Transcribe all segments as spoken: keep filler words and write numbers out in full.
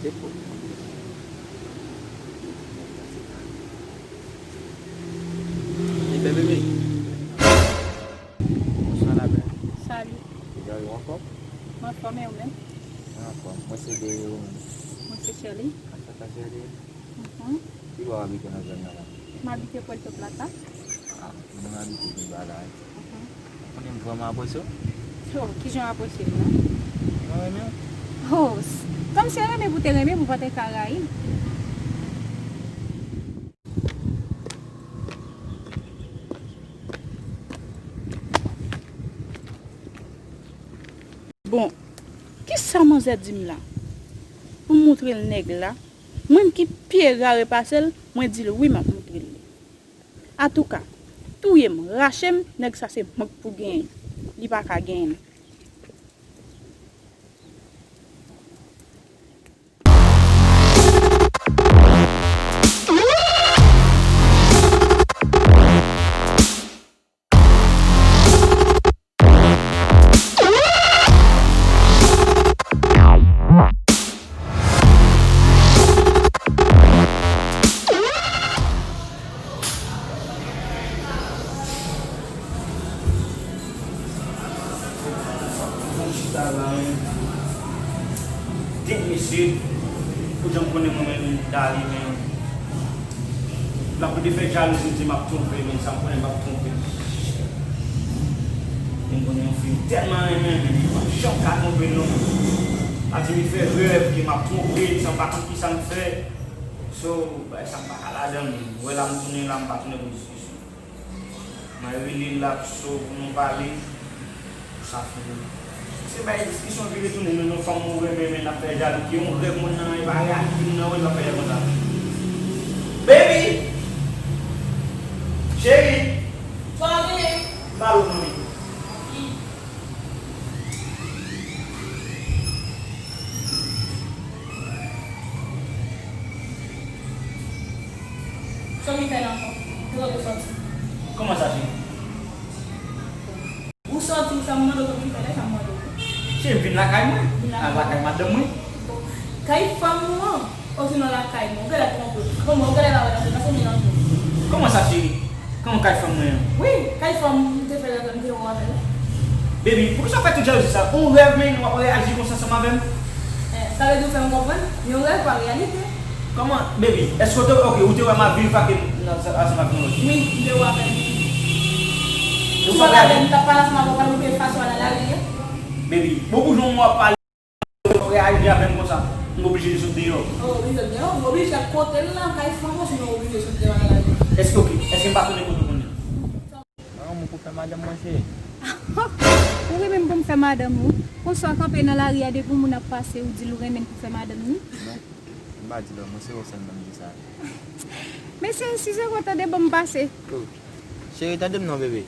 Depo. Li bebe, bebe. Bonswa, la belle. Salut. Ou anfòm? Mwen anfòm, e ou menm? Mwen anfòm. Mwen se Deo, ou menm? Mwen se Sherly. Anchante, Sherly. Mhm. Ki bò w abite nan zòn nan la? M abite Puerto Plata. Ah, mwen abite Vilbala. Mhm. Ou konnen m vrèman apresye w. Oh, kijan w apresye m nan? Mwen renmen w. Oh, s- kòmsi renmen pou te renmen, pou pa te ka rayi. Bon, kisa manzè di m la? Pou m moutre l nèg la? Mwen ki pye rare pase l, mwen di l wi, m ap moutre l li. Atouka, touye m, rache m, nèg sa se mank pou genyen. Li pa ka genyen. Chita la, men. Dèt mesye, pou jan m konnen mwen menm, Dali, men. L ap vle fè jalouzi, di m ap twonpe, men sa m konnen m ap twonpe. Men m konnen yon fi m tèlman renmen, men li p ap janm ka twonpe l non. L ap di m li fè rèv ke m ap twonpe, sa m pa konn kisa m fè. So, bagay sa m pa ka ladan l, men. Ou wè la m tounen la, m pa tounen pou diskisyon. Mwen rele l ap so pou nou pale. Sa fini. Se bay diskisyon vire tounen, nou, nou fanm ou renmen, men n ap fè jalou, ki yon rèv moun nan, e pa reyalite moun nan wè l ap fè jalou konsa. Baby! Cheri! Sa w ap vini? Pale w, manmi. Sa w vin fè la ankò? Ki kote w sòti? Kòman sa, cheri? Ou sòti, sa m mande w, sa w vin fè la, sa m mande w. Cheri, m vin lakay mwen. Vin lakay. Al lakay madanm mwen. Bon, kay fanm ou an, osinon lakay mwen. Ou genlè twonpe w. Bon, mwen, ou genlè pa wè nan fè, paske m nan twonpe. Kòman sa, cheri? Kòman kay fanm mwen an? Wi, kay fanm m te fè lè m te wè w avè l la. Baby, poukisa w fè tout jalouzi sa? On rèv, men w ap reyaji konsa ansanm avè m? Eh, sa vle di w fè m konprann? Yon rèv pa reyalite. Kòman, baby? Èske w te, ok, ou te wè m ap viv ak, ansanm avèk yon lòt fi? Wi, m te wè avè l. Ou pa wè avè m, m t ap pale ansanm avè w, pandan m te fason nan lari a. Baby, bon, pou jan w ap pale, w reyaji avè m konsa, m oblije sot deyò. Oh, oblije sot deyò? M oblije al kote l nan kay fanm ou, sinon w oblije sot deyò nan lari a. Èske, ok, èske m pa konnen kote w konnen? Madanm ou pou fè madanm mwen, cheri. Ou renmen m pou m fè madanm ou? Konsa w kanpe nan lari a, depi yon moun ap pase, ou di l ou renmen l pou fè madanm li? Non, m pa di l, mwen se ou sèlman m di sa. Men cheri, si se ou, tande ban m pase. Oh. Cheri, tande m non, bebe.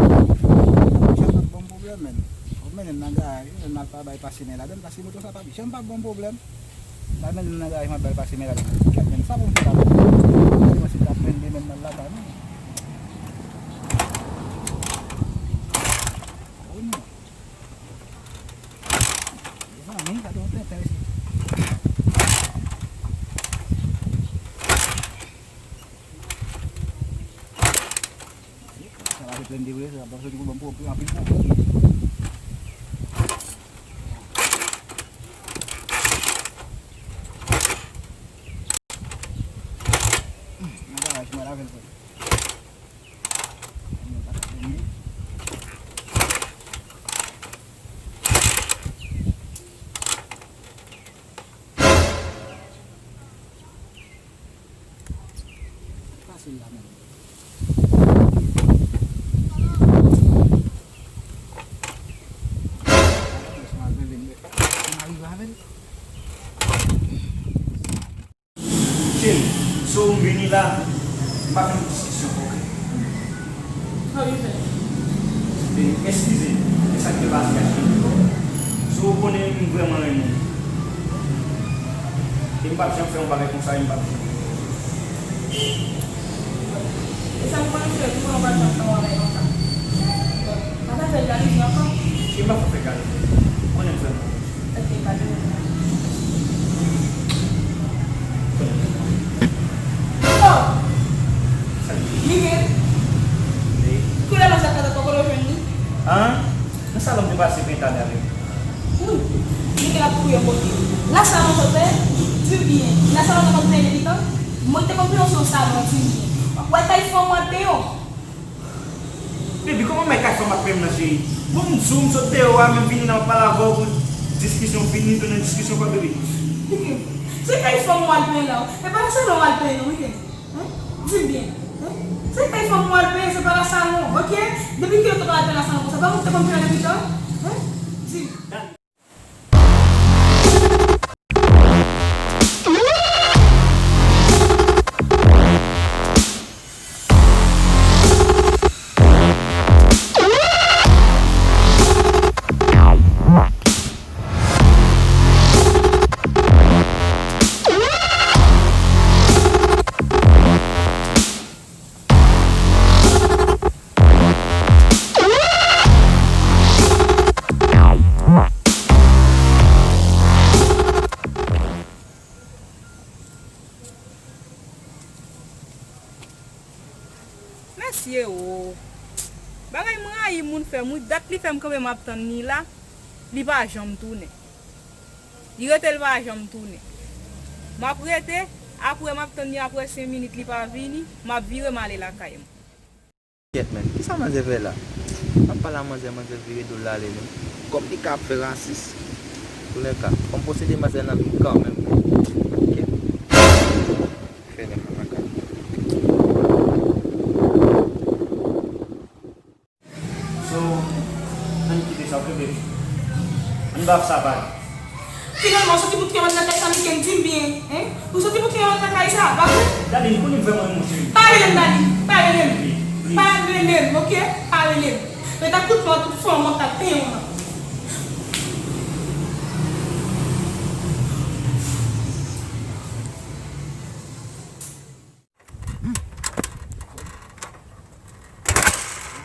Chat ap ban m pwoblèm, menn. Fò m mennen l nan garaj, wi, menn, m al pa bay pase men ladan l, paske moto sa p ap janm pa ban m pwoblèm. M al mennen l nan garaj, m al bay pase men ladan l. Chat, menn, sa pou m fè la, menn? Gade mwen si l t ap mennen menm nan lakay, menn. Oh, non. Mezanmi, gade yon tenten isi. Sa va te plen de vre, sa va soti pou ban m pwoblèm, anpil pwoblèm. Nan garaj mwen lavel vre. Pase la menm. La, m pa fè yon diskisyon, oke? Sa w vin fè? E, eskize, e sa k te pase a cheri. Si w konnen m vrèman renmen w. E m p ap janm fè yon bagay konsa, e m p ap janm. E sa m konnen fè, m konnen w pa t janm fè yon bagay konsa. Pa ta fè l jalouzi ankò. E m pa fè fè jalouzi. M konnen m fè mal. Ok, pa de. Oh! Miguel! Wi. Kounye a la sa pa ta poko jwenn li? An? Nan salon m te pase penta gade. Wi. Miguel ap kouye kote. La salon sa te di byen. La salon nan konn peye depi tan. Mwen te konn peye yon salon di byen. Wè kay fanm w ap peye. Baby, kòman mwen kay fanm ap peye m nan cheri? Bon, m di w, m sot deyò a, men m vini la, m ap pale avè w pou diskisyon fini, tounen diskisyon ankò, baby. Se kay fanm w al peye la, wi. E pa nan salon w al peye non, wi. Hein? Di m byen. Hein? Se kay fanm w al peye, se pa nan salon, ok? Depi kilè w te konn al peye nan salon konsa? Pa mwen te konn peye depi tan? Hein? Di m. Mesye o! Bagay m rayi moun fè m wi. Dat li fè m kanpe m ap tann li la, li pa janm tounen. Li rete, li pa janm tounen. M ap rete, apre m ap tann li, apre senk minit li pa vini, m ap vire m ale lakay mwen. Kèt, men, kisa manzè fè la? M ap pale a manzè, manzè vire do l ale, men. Kòm li ka ap fè rasis. Toulèka, fò m posede manzè nan vi kanmenm, men. Ok. Fè lè m nan lakay. So, ann kite sa, ok, baby? Ann ba sa vag. Finalman, ou soti pou touye mwen nan kay sa, Miken, di m byen, hein? Ou soti pou touye mwen nan kay sa, pa vre? Daddy, konnen m vrèman renmen w, cheri. Pa rele m Daddy, pa rele m. Please, please. Pa rele m, ok? Pa rele m. Mwen ta kout mwen, tout fò mwen ta penyen w nan.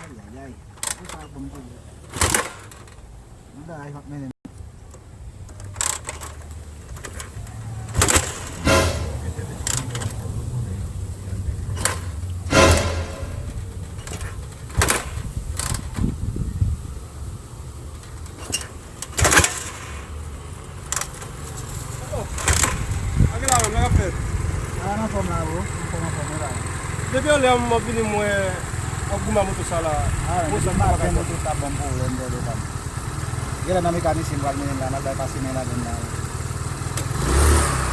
Ayayay. Pou sa bon pou mwen. Mwen ta ay ap mennen. Oh. Sa gen la menm, sa k ap fèt? A, anfòm la, bro. Anfòm, anfòm, wi la. Depi anlè a, m ap vini, m wè w ap goumen ak moto sa la. A, moto sa m pa ka fè. Moto sa ban m pwoblèm, brother, pa m. Genlè nan mekanisyen m pral mennen l la, m al bay pase men ladann la, wi.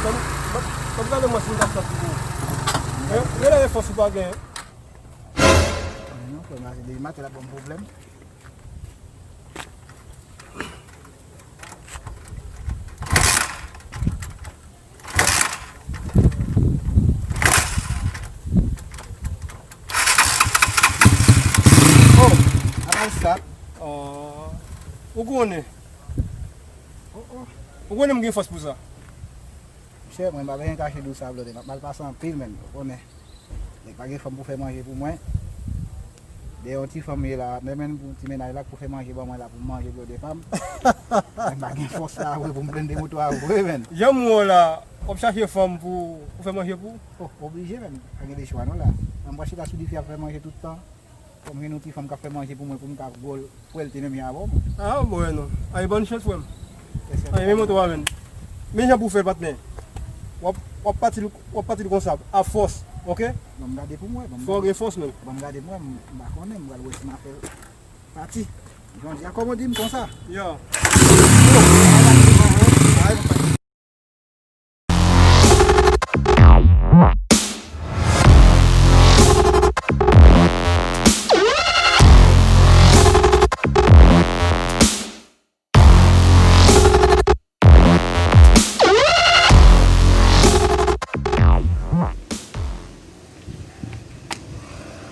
Ban m, ban m, ban m gade mwen si m ka fè pou ou. Men, genlè e fòs ou pa genyen. Non, frè m, depi maten l ap ban m pwoblèm. Oh, apa sa? Oh, ou konnen. Oh, oh. Ou konnen m gen fòs pou sa. Monchè, mwen pa bezwen kache di w sa, brother. M ap mal pase anpil, menn, ou konnen. Nèg pa gen fanm pou fè manje pou mwen. Dèyè yon ti fanm ye la, men menm pou ti mennaj la k pou fè manje ban mwen la pou m manje, brother pa m. Mwen pa gen fòs la vre pou m blende moto a vre, menn. Jan m wè w la, w ap chache fanm pou, pou fè manje pou ou? Oh, oblije, menn. Pa gen de chwa non la. Mwen pa chita sou dife ap fè manje tout tan. Fò m jwenn yon ti fanm k ap fè manje pou mwen, pou m ka gòl. Frè l te menm jan avè w, mwen. Ah, bon, non. Ay, bòn chans, frè m. Ay, men moto a, menn. Men jan pou w fè l, patnè. W ap, w ap pati l, w ap pati l konsa, a fòs, ok? Ban m gade pou m wè, ban m gade. Fò w gen fòs, menn. Ban m gade pou m wè, m, m pa konnen, m pral wè si m a fè l pati. Jodi a, kòman w di m konsa? Yo.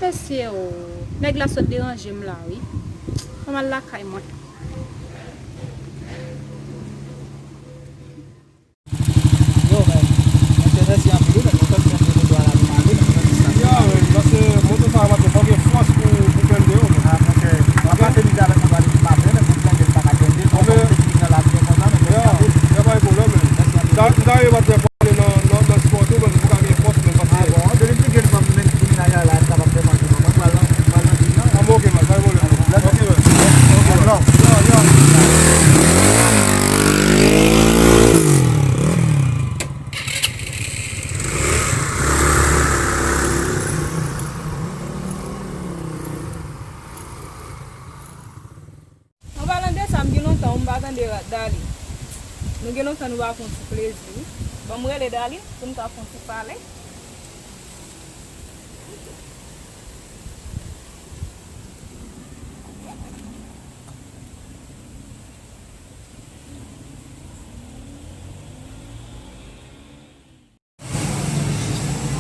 Mesye o, nèg la sot deranje m la wi. Fò m al lakay mwen. Yo, men, monchè, mèsi anpil, wi, men nou fè m pran moto a la pou m ale, men nou fè m diskans. Yo, men, paske moto sa a, maten, fò gen fòs pou, pou blende yo, men. Ah, monchè, m ap pase mizè avèk moto a depi maten, men pou blende, li pa ka blende, fò m te vin nan la byen kontan, men mèsi anpil. Yo, pa gen pwoblèm, men. Mèsi anpil. M ta, m ta renmen, maten, ale nan, nan, nan spò tou, men pou ka gen fòs, men paske. Ah, bon, depi m te gen fanm, menm ti mennaj la, la, m kapab fè manje, non, mwen pral nan, pral nan jim nan. Ah, bon, ok, man, pa gen pwoblèm. Ok, man. Ok, man. Yo, yo. An palan de sa, m gen lontan wi m pa tande Darline. Nou gen lontan nou pa fè yon ti plezi wi. Ban m rele Darline pou n ka fè yon ti pale.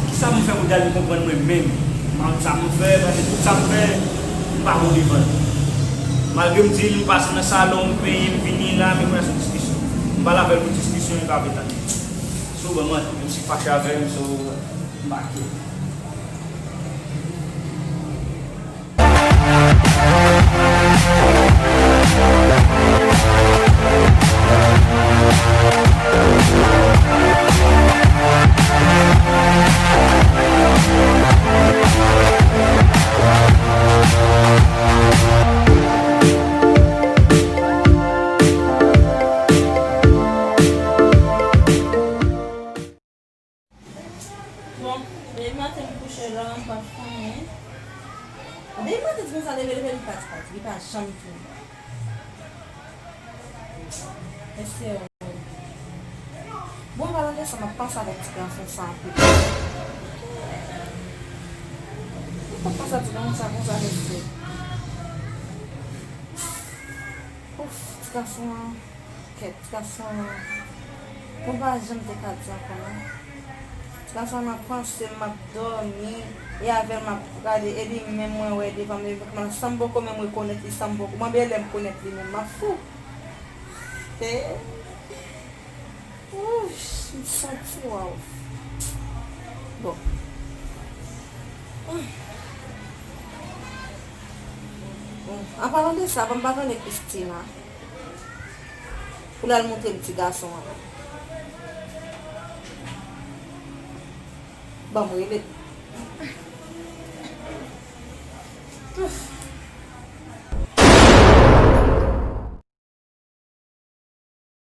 Kisa pou m fè pou Darline konprann mwen menm? M pa konn sa pou m fè, paske tout sa m fè, m pa bon devan l. Malgre m di l, m pase nan salon, m peye, m vini la, men kounye a se yon diskisyon. M pale avè l pou diskisyon, li pa vle tande. So, ban m antre, menm si l fache avè m, so, m pa kè. Bon, depi maten m kouche la, m pa fè anyen. Depi maten ti konsa leve, leve, li pati, pati, li pa janm tounen. Mesye o. Bon, palan de sa, m ap panse avèk ti gason sa anpil. M ap panse a ti gason sa konsa, mesye. Ouf, ti gason an. Kèt, ti gason an, mwen pa janm te ka di ankò non. Ti gason an nan panse m, m ap dòmi, e avè l m ap gade, e li menm mwen wè devan m, depi kòman, san m poko menm rekonèt li, san m poko, mwen byen lè m konèt li menm, m ap fou. E, wouch, m santi, waw. Bon. Bon, an palan de sa, ban m pa tande Christina. Pou l al montre m ti gason an. Ban m rele l. Ouf.